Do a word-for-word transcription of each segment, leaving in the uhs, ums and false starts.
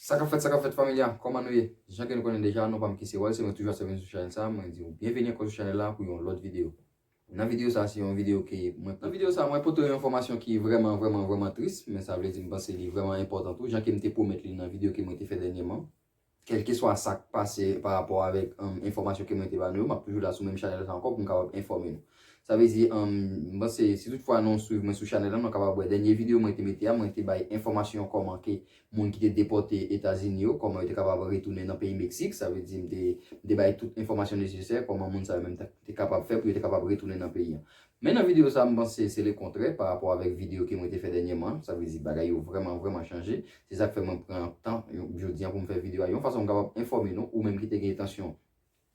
Sa k ap fèt, sa k ap fèt, fanmi a, kòman nou ye? Jan ke nou konnen deja, non pa m ki se Wal, se mwen toujou ap sèvi sou chanèl sa, mwen di w byenveni ankò sou chanèl la pou yon lòt videyo. Nan videyo sa, se yon videyo ke mwen, nan videyo sa, mwen pote yon enfòmasyon ki vrèman, vrèman, vrèman tris, men sa vle di m panse li vrèman enpòtan tou, jan ke m te pwomèt li nan videyo ke mwen te fè dènyèman. Kèlkeswa sa k pase pa rapò avèk, um, enfòmasyon ke mwen te ba nou yo, m ap toujou la sou menm chanèl sa ankò pou m kapab enfòme nou. Sa vle di, um, m panse, si toutfwa nou swiv mwen sou chanèl la, nou kapab wè dènye videyo mwen te mete a, mwen te bay enfòmasyon kòman ke moun ki te depòte Etazini yo, kòman yo te kapab retounen nan peyi Meksik. Sa vle di, m te, m te bay tout enfòmasyon nesesè, kòman moun sa yo menm ta, te kapab fè pou yo te kapab retounen nan peyi an. Men nan videyo sa, m panse se lekontrè pa rapò avèk videyo ke mwen te fè dènyèman. Sa vle di, bagay yo vrèman, vrèman chanje. Se sa k fè mwen pran tan, yo, jodi a pou m fè videyo a, yon fason m kapab enfòme nou, ou menm ki te gen entansyon,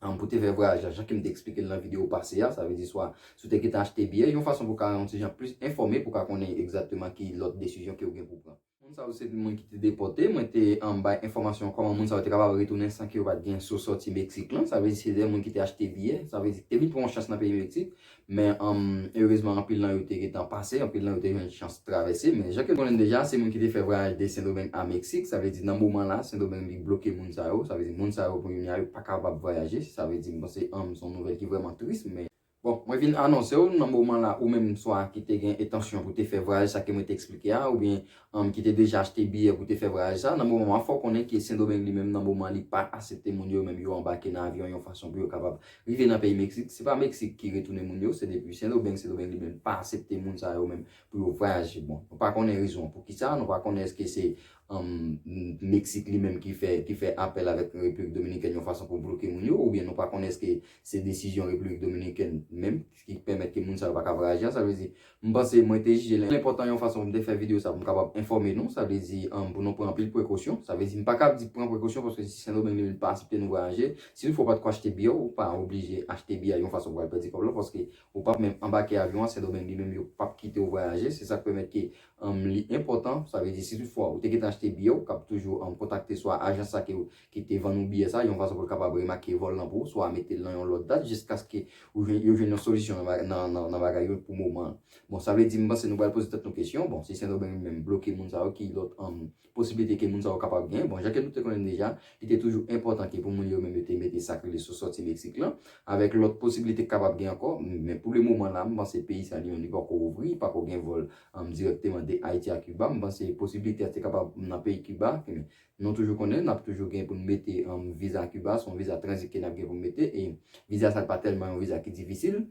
um, pou te fè vwayaj la, jan ke m te eksplike l nan videyo pase a, sa vle di swa si w te gentan achte biyè, yon fason pou w ka yon ti jan plis enfòme, pou w ka konnen egzakteman ki lòt desizyon ke w gen pou w pran. Moun sa yo se moun ki te depòte, mwen te, um, bay enfòmasyon kòman moun sa yo te kapab retounen san ke yo pa t gen sou sòti Meksik lan, sa vle di se de moun ki te achte biyè, sa vle di te vin pran yon chans nan peyi Meksik, men, um, erezman anpil nan yo te gentan pase, anpil nan yo te jwenn chans travèse, men jan ke nou konnen deja, se moun ki te fè vwayaj de Sendomeng a Meksik, sa vle di nan moman la, Sendomeng li bloke moun sa yo, sa vle di moun sa yo pou jodi a yo pa kapab vwayaje, sa vle di m panse, um, se yon nouvèl ki vrèman tris, men bon, mwen vin anonse w nan moman la, ou menm swa ki te gen entansyon pou te fè vwayaj sa ke mwen te eksplike a, oubyen, um, ki te deja achte biyè pou te fè vwayaj sa, nan moman an, fò w konnen ke Sendomeng li menm nan moman li pa aksepte moun yo menm yo anbake nan avyon yon fason pou yo kapab rive nan peyi Meksik. Se pa Meksik ki retounen moun yo, se depi Sendomeng, Sendomeng li menm pa aksepte moun sa yo menm pou yo vwayaje. Bon, nou pa konnen rezon an poukisa, nou pa konnen èske se, um, Meksik li menm ki fè, ki fè apèl avèk Repiblik Dominikèn yon fason pou bloke moun yo, oubyen nou pa konnen èske se desizyon Repiblik Dominikèn menm ki pèmèt ke moun sa yo pa ka vwayaje a. Sa vle di, m panse mwen te jije l enpòtan yon fason pou m te fè videyo sa pou m kapab enfòme nou. Sa vle di, um, pou nou pran anpil prekosyon. Sa vle di, m pa ka di pran prekosyon paske si Sendomeng li menm pa aksepte nou vwayaje, si toutfwa w pa t ko achte biyè, ou pa oblije achte biyè yon fason pou al pèdi kòb la, paske ou p ap menm anbake avyon an, Sendomeng li menm yo p ap kite w vwayaje. Se sa k pèmèt ke, um, li enpòtan. Sa vle di, si toutfwa ou te gentan achte biyè, ou kab toujou, um, kontakte swa ajans sa ke, ki te vann ou biyè sa, yon fason pou l kapab remake vòl lan pou ou, swa mete l nan yon lòt dat, jiskaske ou jwenn, yo jwenn yon solisyon nan, ba- nan, nan, nan bagay yo pou moman an. Bon, sa vle di, m panse nou pral poze tèt nou kesyon, bon, si Sendomeng li menm bloke moun sa yo, ki lòt, um, posiblite ke moun sa yo kapab gen? Bon, jan ke nou te konnen deja, li te toujou enpòtan ke pou moun yo menm yo te mete sa k rele sou sòti Meksik lan, avèk lòt posiblite k kapab gen ankò, men pou le moman la, m panse peyi sa li menm li pako ouvri, pako gen vòl, um, dirèkteman de Ayiti a Kiba. M panse posiblite a te kapab nan peyi Kiba, men nou toujou konnen, n ap toujou gen pou n mete, um, viza Kiba, se yon viza tranzit ke n ap gen pou n mete, e viza sa pa tèlman yon viza ki difisil.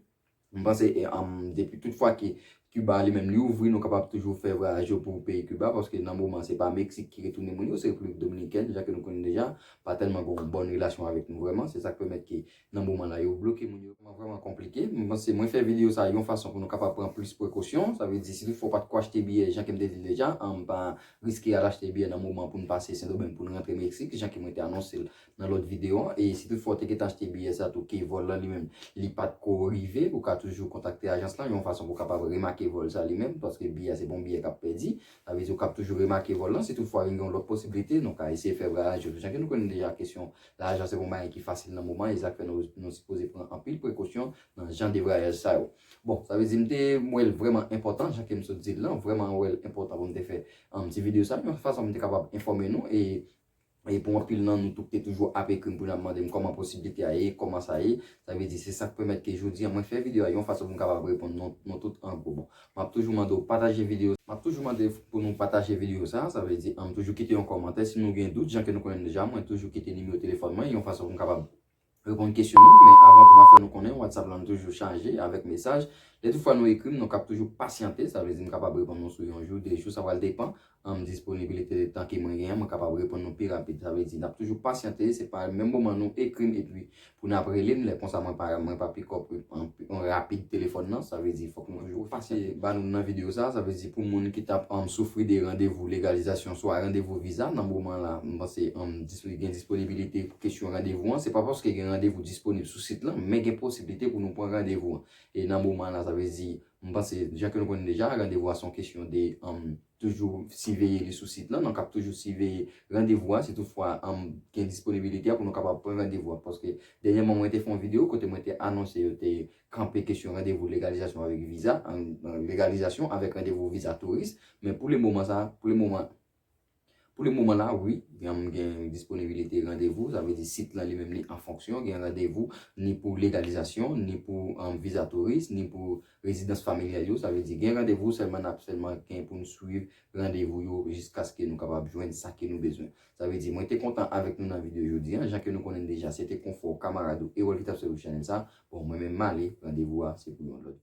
M panse, e, um, depi tout fwa ke Kiba li menm li ouvri, nou kapab toujou fè vwayaj yo pou peyi Kiba, paske nan moman se pa Meksik ki retounen moun yo, se Repiblik Dominikèn, jan ke nou konnen deja, pa tèlman gen yon bòn relasyon avèk nou vrèman, se sa k pèmèt ke nan moman la yo bloke moun yo, vrèman, vrèman konplike. M panse mwen fè videyo sa yon fason pou nou kapab pran plis prekosyon, sa vle di si toutfwa w pa t ko achte biyè, jan ke m te di l deja, um, pa riske al achte biyè nan moman pou n pase Sendomeng pou n rantre Meksik, jan ke mwen te anonse l nan lòt videyo an. E si toutfwa w te gentan achte biyè sa tou, ke vòl lan li menm, li pa t ko rive, ou ka toujou kontakte ajans lan, yon fason pou w kapab remake vòl sa li menm, paske biyè a se pa yon biyè k ap pèdi. Sa vle di ou kab toujou remake vòl lan. Si toutfwa gen yon lòt posiblite, nou ka eseye fè vwayaj yo. Jan ke nou konnen deja, kesyon lajan se pa yon bagay ki fasil nan moman, e sa k fè nou, nou sipoze pran anpil prekosyon nan jan de vwayaj sa yo. Bon, sa vle di m te wè l vrèman enpòtan, jan ke m sot di l lan, vrèman wè l enpòtan pou m te fè, um, ti videyo sa, yon fason pou m te kapab enfòme nou, e e pou anpil nan nou tou ki te toujou ap ekri m pou n ap mande m kòman posiblite a ye, kòman sa ye, sa vle di se sa k pèmèt ke jodi a mwen fè videyo a yon fason pou m kapab reponn nou, nou tout an gwo. Bon, m ap toujou mande w pataje videyo, m ap toujou mande pou nou pataje videyo sa, sa vle di, um, toujou kite yon kòmantè si nou gen dout, jan ke nou konnen deja, mwen toujou kite nimewo telefòn mwen, yon fason pou m kapab reponn kesyon nou, men avan tou m ap fè nou konnen WhatsApp lan toujou chaje avèk mesaj. Lè toutfwa nou ekri m, nou kab toujou pasyante, sa vle di m kapab reponn nou sou yon jou, de jou, sa pral depann, um, disponibilite tan ke mwen genyen, mwen kapab reponn nou pi rapid. Sa vle di n ap toujou pasyante, se pa menm moman nou ekri m epi pou n ap rele m, lè konsa mwen pa, mwen pa pick up, um, rapid telefòn nan, sa vle di fòk nou toujou pasyante. Ba nou nan videyo sa, sa vle di pou moun ki t ap, um, soufri de randevou legalizasyon, swa randevou viza, nan moman la, m panse, um, dis- gen disponibilite pou kesyon randevou an. Se pa paske gen randevou disponib sou sit lan, men gen posiblite pou nou pran randevou an. E nan moman la, sa vle di, m panse, jan ke nou konnen deja, randevou a se yon kesyon de, um, toujou siveye li sou sit lan. Nou kab toujou siveye randevou a, si toutfwa, um, gen disponibilite a pou nou kapab pran randevou a. Paske dènyèman, mwen te fè yon videyo kote mwen te anonse yo te kanpe kesyon randevou legalizasyon avèk viza, an, an, legalizasyon avèk randevou viza touris. Men pou le moman sa, pou le moman, Pou le moman la, wi, gen, gen disponibilite randevou, sa vle di sit lan li menm li an fonksyon, gen randevou ni pou legalizasyon, ni pou um, viza touris, ni pou rezidans familyal yo, sa vle di gen randevou, sèlman n ap sèlman gen pou n swiv randevou yo jiskaske nou kapab jwenn sa ke nou bezwen. Sa vle di, mwen te kontan avèk nou nan videyo jodi a. Jan ke nou konnen deja, se te Konfò, kamarad ou, Erol ki t ap sèvi chanèl sa. Bon, mwen menm m ale, randevou a se pou yon lòt.